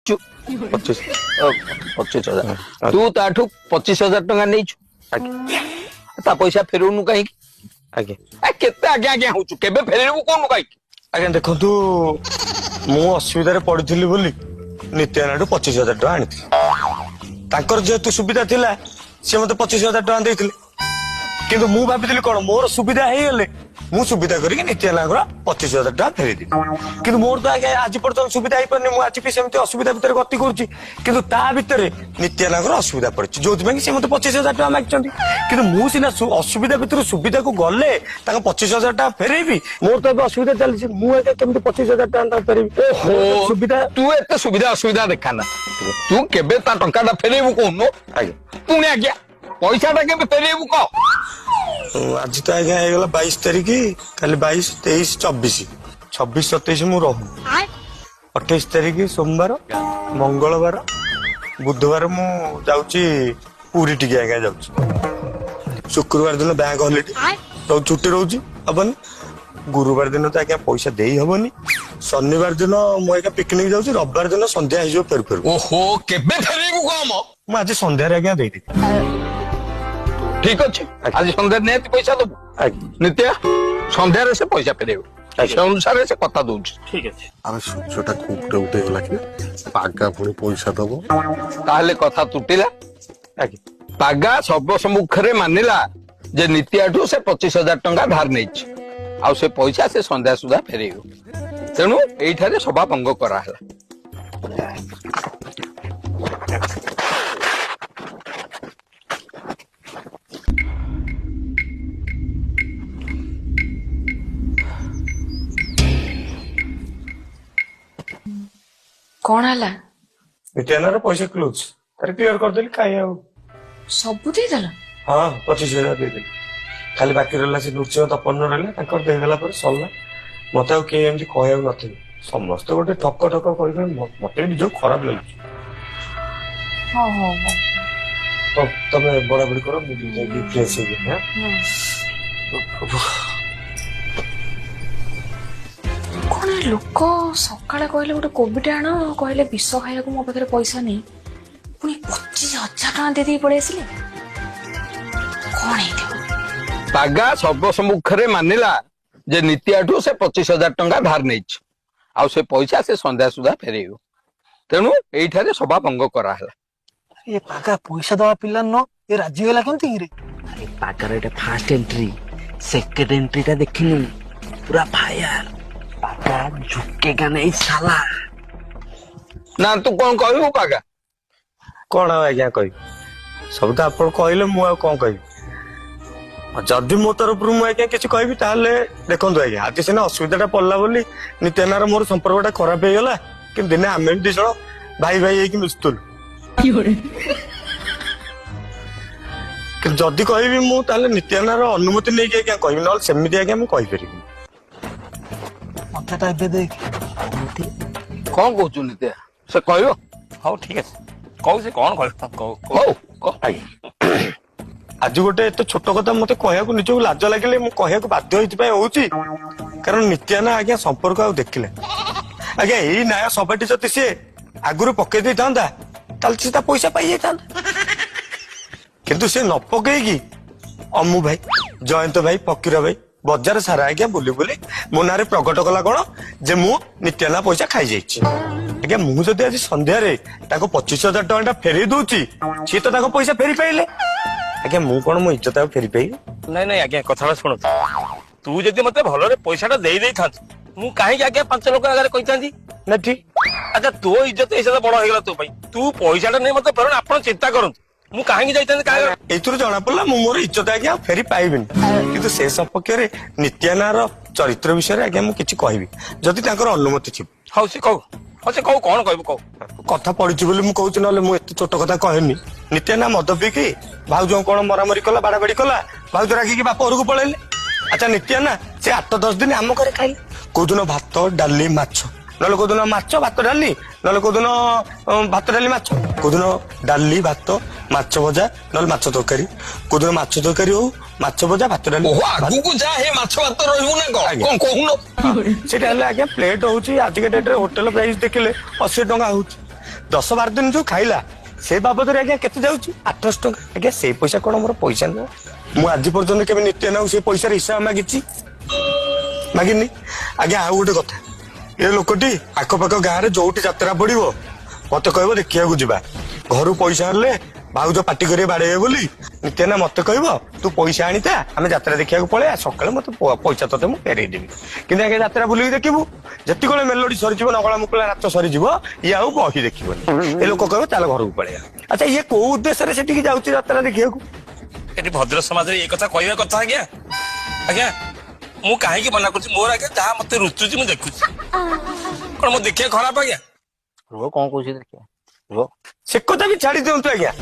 25। 25,000। ତୁ ତାଠୁ 25,000 ଟଙ୍କା ନେଇଛୁ? ଆଜ୍ଞା। ତା ପଇସା ଫେରଉନୁ କାହିଁକି? ଆଜ୍ଞା। କେତେ ଆଜ୍ଞା ଆଜ୍ଞା ହଉଛୁ, କେବେ ଫେରେଇବୁ କହୁନୁ କାହିଁକି? ଆଜ୍ଞା ଦେଖନ୍ତୁ, ମୁଁ ଅସୁବିଧାରେ ପଡିଥିଲି ବୋଲି ନିତ୍ୟାନାଠୁ 25,000 ଟଙ୍କା ଆଣିଥିଲି। ତାଙ୍କର ଯେହେତୁ ସୁବିଧା ଥିଲା, ସେ ମତେ 25,000 ଟଙ୍କା ଦେଇଥିଲେ। କିନ୍ତୁ ମୁଁ ଭାବିଥିଲି କଣ, ମୋର ସୁବିଧା ହେଇଗଲେ ମୁଁ ସୁବିଧା କରିକି ନିତ୍ୟାନାଙ୍କର 25,000 ଟଙ୍କା ଫେରେଇଦେବି। କିନ୍ତୁ ମୋର ତ ଆଜ୍ଞା ଆଜି ପର୍ଯ୍ୟନ୍ତ ସୁବିଧା ହେଇପାରୁନି। ମୁଁ ଆଜି ବି ସେମିତି ଅସୁବିଧା ଭିତରେ ଗତି କରୁଛି। କିନ୍ତୁ ତା ଭିତରେ ନିତ୍ୟାନାଙ୍କର ଅସୁବିଧା ପଡିଛି, ଯୋଉଥିପାଇଁ କି ସେ ମତେ 25,000 ଟଙ୍କା ମାଗିଛନ୍ତି। କିନ୍ତୁ ମୁଁ ସିନା ଅସୁବିଧା ଭିତରୁ ସୁବିଧାକୁ ଗଲେ ତାଙ୍କ 25,000 ଟଙ୍କା ଫେରେଇବି। ମୋର ତ ଏବେ ଅସୁବିଧା ଚାଲିଛି, ମୁଁ ଆଜ୍ଞା କେମିତି 25,000 ଟଙ୍କା ତାଙ୍କୁ ଫେରେଇବି? ଓହୋ, ସୁବିଧା। ତୁ ଏତେ ସୁବିଧା ଅସୁବିଧା ଦେଖା ନା, ତୁ କେବେ ତା ଟଙ୍କାଟା ଫେରେଇବୁ କହୁନୁ? ଆଜ୍ଞା। ପୁଣି ଆଜ୍ଞା। ପଇସାଟା କେବେ ଫେରେଇବୁ କହ। ଆଜି ତ ଆଜ୍ଞା ହେଇଗଲା 22 ତାରିଖ, କାଲି 22, 23, 24, 26, 27 ମୁଁ ରହୁନି। 28 ତାରିଖ ସୋମବାର, ମଙ୍ଗଳବାର, ବୁଧବାର ମୁଁ ଯାଉଛି ପୁରୀ ଟିକେ ଆଜ୍ଞା ଯାଉଛି। ଶୁକ୍ରବାର ଦିନ ବ୍ୟାଙ୍କ ହଲିଡେ, ଛୁଟି ରହୁଛି, ହବନି। ଗୁରୁବାର ଦିନ ତ ଆଜ୍ଞା ପଇସା ଦେଇ ହବନି। ଶନିବାର ଦିନ ମୁଁ ଆଜ୍ଞା ପିକନିକ ଯାଉଛି। ରବିବାର ଦିନ ସନ୍ଧ୍ୟା ହେଇଯିବ ଫେରୁ ଫେରୁ। ଓହୋ, କେବେ ଫେରେଇବୁ କହ? ମୁଁ ଆଜି ସନ୍ଧ୍ୟାରେ ଆଜ୍ଞା ଦେଇଦେବି। ଠିକ ଅଛି, ଆଜି ସନ୍ଧ୍ୟାରେ ନିହାତି ପଇସା ଦବୁ। ଆଜ୍ଞା। ନିତ୍ୟା, ସନ୍ଧ୍ୟାରେ ସେ ପଇସା ଫେରେଇବ, ସେ ଅନୁସାରେ ସେ କଥା ଦଉଛି। ଠିକ ଅଛି। ଆରେ, ସୂର୍ଯ୍ୟଟା ଖୁବ୍ ଉଠେଇଗଲା କି? ପାଗା ପୁଣି ପଇସା ଦବ। ତାହେଲେ କଥା ତୁଟିଲା। ଆଜ୍ଞା। ପାଗା ସର୍ବସମ୍ମୁଖରେ ମାନିଲା ଯେ ନିତ୍ୟାଠୁ ସେ 25,000 ଟଙ୍କା ଧାର ନେଇଛି, ଆଉ ସେ ପଇସା ସେ ସନ୍ଧ୍ୟା ସୁଦ୍ଧା ଫେରେଇବ। ତେଣୁ ଏଇଠାରେ ସଭା ଭଙ୍ଗ କରାହେଲା। କଣ ହେଲା? ନିତ୍ୟାନାର ପଇସା କ୍ଲୋଜ, ତାର କ୍ଲିୟର କରିଦେଲି। କାହିଁ ଆଉ। ସବୁ ଦେଇଦେଲ? ହଁ, 25,000 ଦେଇଦେଲି। ଖାଲି ବାକି ରହିଲା ସେ ନୃସିଂହ ତପନ ରହିଲା, ତାଙ୍କର ଦେଇଦେଲା ପରେ ସରିଲା। ମତେ ଆଉ କେହି ଏମିତି କହିବାକୁ ନଥିଲେ। ସମସ୍ତେ ଗୋଟେ ଠକ ଠକ କହିବେ, ମତେ ବି ନିଜକୁ ଖରାପ ଲାଗୁଛି। ହଉ ହଉ ହଉ। ହଉ, ତମେ ବଢାବଢି କର, ମୁଁ ଟିକେ ଯାଇକି ଫ୍ରେଶ ହେଇଯିବି। କଣ ଏ ଲୋକ, ସକାଳେ କହିଲେ ଗୋଟେ କୋବିଟେ ଆଣ, କହିଲେ ବିଷ ଖାଇବାକୁ ମୋ ପାଖରେ ପଇସା ନେଇ, ପୁଣି 25,000 ଟଙ୍କା ଦେଇଦେଇ ପଳେଇ ଆସିଲେ। କଣ ହେଇଥିବ? ପାଗା ସର୍ବସମ୍ମୁଖରେ ମାନିଲା ଯେ ନିତ୍ୟାଠୁ ସେ 25,000 ଟଙ୍କା ଧାର ନେଇଛି, ଆଉ ସେ ପଇସା ସେ ସନ୍ଧ୍ୟା ସୁଦ୍ଧା ଫେରେଇବ। ତେଣୁ ଏଇଠାରେ ସଭା ଭଙ୍ଗ କରାହେଲା। ଏ ପାଗା ପଇସା ଦବା ପିଲା ନୁହଁ, ଏ ରାଜି ହେଲା କେମିତି କିରେ? ଆରେ, ପାଗାର ଏଇଟା ଫାଷ୍ଟ ଏଣ୍ଟ୍ରି, ସେକେଣ୍ଡ ଏଣ୍ଟ୍ରିଟା ଦେଖିନୁ? ପୁରା ଫାୟାର। ପାଗା ଝୁକେଗା ନାଇଁ ସାଲା। ନା, ତୁ କଣ କହିବୁ ପାଗା? କଣ ଆଉ ଆଜ୍ଞା କହିବି, ସବୁ ତ ଆପଣ କହିଲେ, ମୁଁ ଆଉ କଣ କହିବି? ଯଦି ମୋ ତରଫରୁ ମୁଁ ଆଜ୍ଞା କିଛି କହିବି, ତାହେଲେ ଦେଖନ୍ତୁ ଆଜ୍ଞା, ଆଜି ସିନା ଅସୁବିଧାଟା ପଡିଲା ବୋଲି ନିତ୍ୟାନାର ମୋର ସମ୍ପର୍କଟା ଖରାପ ହେଇଗଲା, କିନ୍ତୁ ଦିନେ ଆମେ ବି ଦି ଜଣ ଭାଇ ଭାଇ ହେଇକି ମିଶୁଥିଲୁ। କିନ୍ତୁ ଯଦି କହିବି ମୁଁ, ତାହେଲେ ନିତ୍ୟାନାର ଅନୁମତି ନେଇକି ଆଜ୍ଞା କହିବି, ନହେଲେ ସେମିତି ଆଜ୍ଞା ମୁଁ କହିପାରିବିନି। ମତେ ତ ଏବେ ଦେଖ। କଣ କହୁଛୁ ନିତ୍ୟା, ସେ କହିବ? ହଉ, ଠିକ ଅଛି, କହୁ। ସେ କଣ କହିବ କହୁ। ହଉ, କହ। ଆଜ୍ଞା, ଆଜି ଗୋଟେ ଏତେ ଛୋଟ କଥା ମତେ କହିବାକୁ ନିଜକୁ ଲାଜ ଲାଗିଲେ ମୁଁ କହିବାକୁ ବାଧ୍ୟ ଏଇଥିପାଇଁ ହଉଛି, କାରଣ ନିତ୍ୟାନା ଆଜ୍ଞା ସମ୍ପର୍କ ଆଉ ଦେଖିଲେ ଆଜ୍ଞା, ଏଇ ନ୍ୟାୟ ସଭାଟି ଯଦି ସିଏ ଆଗରୁ ପକେଇ ଦେଇଥାନ୍ତା, ତାହେଲେ ସେ ତା ପଇସା ପାଇଯାଇଥାନ୍ତା। କିନ୍ତୁ ସେ ନ ପକେଇକି ଅମୁ ଭାଇ, ଜୟନ୍ତ ଭାଇ, ଫକୀର ଭାଇ, ବଜାର ସାରା ଆଜ୍ଞା ବୁଲି ବୁଲି ମୋ ନାଁରେ ପ୍ରକଟ କଲା କଣ ଯେ ମୁଁ ନିତ୍ୟାନା ପଇସା ଖାଇଯାଇଛି। ଆଜ୍ଞା, ମୁଁ ଯଦି ଆଜି ସନ୍ଧ୍ୟାରେ ତାକୁ 25,000 ଟଙ୍କା ଫେରେଇ ଦଉଛି, ସିଏ ତ ତାଙ୍କ ପଇସା ଫେରି ପାଇଲେ। ଆଜ୍ଞା, ମୁଁ କଣ ମୋ ଇଜ୍ଜତ ଆଉ ଫେରି ପାଇବି? ନାଇଁ ନାଇଁ ଆଜ୍ଞା, କଥାଟା ଶୁଣନ୍ତୁ। ତୁ ଯଦି ମତେ ଭଲରେ ପଇସାଟା ଦେଇ ଦେଇଥାନ୍ତୁ, ମୁଁ କାହିଁକି ଆଜ୍ଞା ପାଞ୍ଚ ଲୋକ ଆଗରେ କହିଥାନ୍ତି? ନା, ଠିକ। ଆଚ୍ଛା, ତୋ ଇଜ୍ଜତ ଏଇ ବଡ ହେଇଗଲା ତୋ ପାଇଁ। ତୁ ପଇସାଟା ନେଇ ମତେ ଫେରୁନ, ଆପଣ ଚିନ୍ତା କରନ୍ତୁ, ମୁଁ କାହିଁକି ଯାଇଥାନ୍ତି କାହା? ଏଇଥିରୁ ଜଣା ପଡିଲା ମୁଁ ମୋର ଇଜ୍ଜତ ଆଜ୍ଞା ଆଉ ଫେରି ପାଇବିନି। କିନ୍ତୁ ସେ ସପକ୍ଷରେ ନିତ୍ୟାନାର ଚରିତ୍ର ବିଷୟରେ ଆଜ୍ଞା ମୁଁ କିଛି କହିବି, ଯଦି ତାଙ୍କର ଅନୁମତି ଥିବ। ହଉ, ସେ କହୁ। ହଉ, ସେ କହୁ, କଣ କହିବୁ କହୁ। କଥା ପଡିଛି ବୋଲି ମୁଁ କହୁଛି, ନହେଲେ ମୁଁ ଏତେ ଛୋଟ କଥା କହେନି। ନିତ୍ୟାନା ମଦ ପିଇକି ଭାଉଜଙ୍କୁ କଣ ମରାମରି କଲା, ବାଡାବାଡି କଲା, ଭାଉଜ ରାଗିକି ବାପ ଘରକୁ ପଳେଇଲେ। ଆଚ୍ଛା, ନିତ୍ୟାନା ସେ 8-10 ଦିନ ଆମ ଘରେ ଖାଇଲେ। କୋଉଦିନ ଭାତ ଡାଲି ମାଛ, ନହେଲେ କୋଉଦିନ ମାଛ ଭାତ ଡାଲି, ନହେଲେ କୋଉଦିନ ଭାତ ଡାଲି ମାଛ, କୋଉଦିନ ଡାଲି ଭାତ ମାଛ ଭଜା, ନହେଲେ ମାଛ ତରକାରୀ, କୋଉଦିନ ମାଛ ତରକାରୀ ହଉ, ମାଛ ଭଜା, ଭାତ ଡାଲି। ଓହୋ, ଆଗକୁ ଯା ହେ, ମାଛ ଭାତ ରହିବୁ ନା କଣ? ଆଜ୍ଞା। କଣ କହୁନ? ସେଟା ହେଲେ ଆଜ୍ଞା ପ୍ଲେଟ ହଉଛି ଆଜିକା ଡେଟରେ ହୋଟେଲ ପ୍ରାଇସ୍ ଦେଖିଲେ 80 ଟଙ୍କା ହଉଛି। 10-12 ଦିନ ଯୋଉ ଖାଇଲା ସେ ବାବଦରେ ଆଜ୍ଞା କେତେ ଯାଉଛି? 800 ଟଙ୍କା। ଆଜ୍ଞା ସେଇ ପଇସା କଣ ମୋର ପଇସା ନୁହଁ? ମୁଁ ଆଜି ପର୍ଯ୍ୟନ୍ତ କେବେ ନିତ୍ୟାନାକୁ ସେ ପଇସାର ହିସାବ ମାଗିଛି? ମାଗିନି ଆଜ୍ଞା। ଆଉ ଗୋଟେ କଥା, ଏ ଲୋକଟି ଆଖପାଖ ଗାଁରେ ଯୋଉଠି ଯାତ୍ରା ପଡିବ ମତେ କହିବ ଦେଖିବାକୁ ଯିବା। ଘରୁ ପଇସା ଆଣିଲେ ଭାଉଜ ପାଟି କରି ବାଡେଇବେ ବୋଲି ନିତ୍ୟାନା ମତେ କହିବ ତୁ ପଇସା ଆଣିଥା, ଆମେ ଯାତ୍ରା ଦେଖିବାକୁ ପଳେଇବା, ସକାଳେ ମତେ ପଇସା ତତେ ମୁଁ ଫେରେଇ ଦେବି। କିନ୍ତୁ ଆଜ୍ଞା ଯାତ୍ରା ବୁଲିକି ଦେଖିବୁ, ଯେତିକିବେଳେ ମେଲୋଡି ସରିଯିବ, ନଗଳା ମୁକୁଳା ନାଚ ସରିଯିବ, ଇଏ ଆଉ ବହି ଦେଖିବନି। ଏ ଲୋକ କହିବ ଚାଲ ଘରକୁ ପଳେଇବା। ଆଚ୍ଛା ଇଏ କୋଉ ଉଦ୍ଦେଶ୍ୟରେ ସେଠିକି ଯାଉଛି ଯାତ୍ରା ଦେଖିବାକୁ? ଏଠି ଭଦ୍ର ସମାଜରେ ଏ କଥା କହିବା କଥା ଆଜ୍ଞା? ଆଜ୍ଞା ମୁଁ କାହିଁକି ମନା କରୁଛି? ମୋର ଆଜ୍ଞା ଯାହା ମତେ ରୁଚୁଛି ମୁଁ ଦେଖୁଛି, କଣ ମୁଁ ଦେଖିବା ଖରାପ ଆଜ୍ଞା? ରୁହ, କଣ କହୁଛି ଦେଖିବା, ରୁହ। ସେ କଥା ବି ଛାଡି ଦିଅନ୍ତୁ ଆଜ୍ଞା।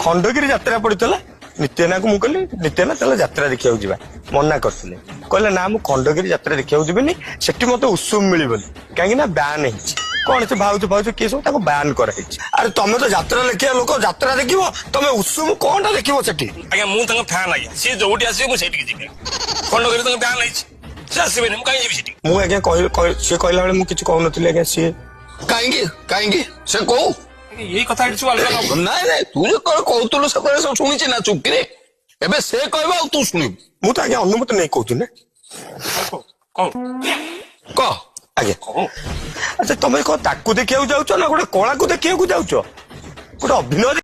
ଖଣ୍ଡଗିରି ଯାତ୍ରା ପଡିଥିଲା, ନିତ୍ୟନାକୁ ମୁଁ କହିଲି ନିତ୍ୟନା ଚାଲ ଯାତ୍ରା ଦେଖିବାକୁ ଯିବା, ମନା କରିଥିଲେ। କହିଲେ ନା ମୁଁ ଖଣ୍ଡଗିରି ଯାତ୍ରା ଦେଖିବାକୁ ଯିବିନି, ସେଠି ମତେ ଉଷୁମ ମିଳିବନି, କାହିଁକି ନା ବ୍ୟାନ୍ ହେଇଛି। କଣ ସେ ଭାଉଜ ଭାଉଜ କିଏ ସବୁ ତାକୁ ବ୍ୟାନ୍ କରାହେଇଛି। ଆରେ ତମେ ତ ଯାତ୍ରା ଲେଖିବା ଲୋକ, ଯାତ୍ରା ଦେଖିବ, ତମେ ଉଷୁମ କଣଟା ଦେଖିବ ସେଠି? ଆଜ୍ଞା ମୁଁ ତାଙ୍କ ଫ୍ୟାନ୍ ଆଜ୍ଞା, ସିଏ ଯୋଉଠି ଆସିବେ ମୁଁ ସେଇଠିକି ଯିବି। ଖଣ୍ଡଗିରି ତାଙ୍କ ବ୍ୟାନ୍ ହେଇଛି, ସେ ଆସିବେନି, ମୁଁ କାହିଁକି ଯିବି ସେଠି? ମୁଁ ଆଜ୍ଞା ସିଏ କହିଲା ବେଳେ ମୁଁ କିଛି କହୁନଥିଲି ଆଜ୍ଞା। ସିଏ କାହିଁକି କାହିଁକି ସେ କହୁ ଏଇ କଥା ଏଠି ସବୁ ଅଲଗା। ନାଇଁ ନାଇଁ, ତୁ ଯେତେବେଳେ କହୁଥିଲୁ ସେତେବେଳେ ସବୁ ଶୁଣିଛି ନା ଚୁପକିରେ, ଏବେ ସେ କହିବ ଆଉ ତୁ ଶୁଣିବୁ। ମୁଁ ତ ଆଜ୍ଞା ଅନୁମତି ନେଇ କହୁଛି ନା। କହ କହ ଆଜ୍ଞା। ଆଚ୍ଛା ତମେ କଣ ତାକୁ ଦେଖିବାକୁ ଯାଉଛ ନା ଗୋଟେ କଳାକୁ ଦେଖିବାକୁ ଯାଉଛ, ଗୋଟେ ଅଭିନୟ?